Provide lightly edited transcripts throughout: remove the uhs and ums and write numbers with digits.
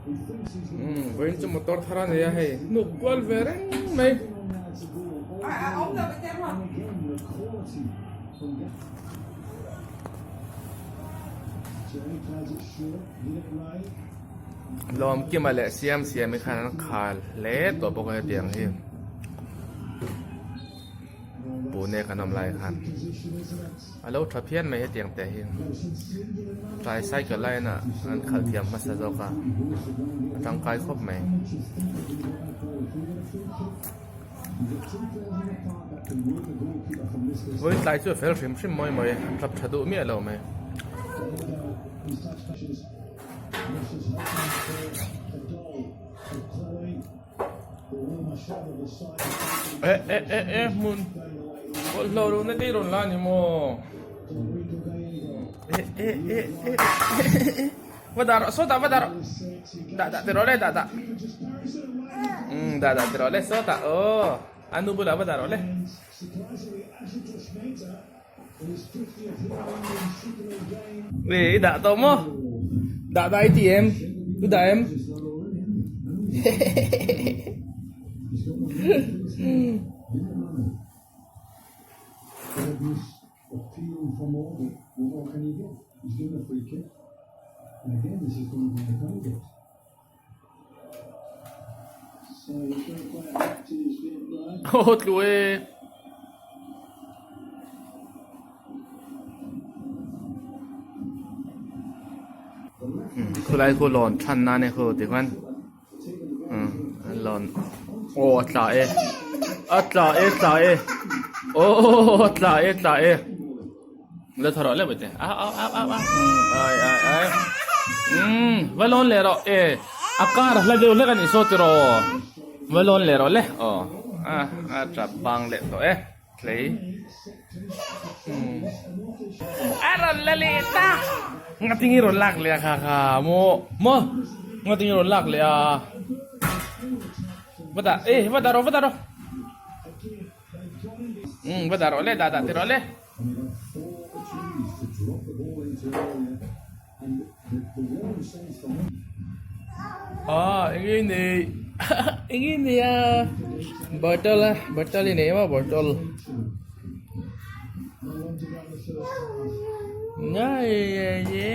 Umm vawiin chu motor thar a nei a hei hnuk kual ve reng mai. Lawmkima leh Siamsiami khan an khal hle tawh bawk a hetiang hi. Pune kan awm lai khan a lo tha phian mai hetiang te hi tricycle line ah an khalh thiam hmasa zawk a a tangkai khawp mai. Vawi tlai chu a fel hrim hrim mawi mawi a tap tha duh miah lo mai. Eh eh eh eh hmun bawlhhlawh ruhna te i rawn la a ni maw eh eh eh eh eh va dah rawh sawtah va dah rawh dah dah ti rawh le dah dah umm dah dah ti rawh le sawtah aw a nu bulah va dah rawh le. I dah tawh maw? Dah dah i ti em? I dah em? Aw tlu e. Khulai khu lawn than na ne khu tikhan lawn aw a tla e a tla e tla e aw a tla e tla e. La tha rawh le bete a a a a a ai ai ai um va lawn leh rawh e a car hla deuh hlek a nih saw tiraw va lawn leh rawh le aw a a tap bang leh tawh e tlei um a rawn la leh ta ngatinge rawn lak leh a kha kha maw maw ngatinge rawn lak leh a va dah e va dah rawh va dah rawh um va dah rawh le dah dah ti rawh le. Ah eng nge nei eng nge nei a bottle a bottle i nei maw bottle ngai e.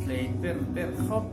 Tlei ter ter khawp.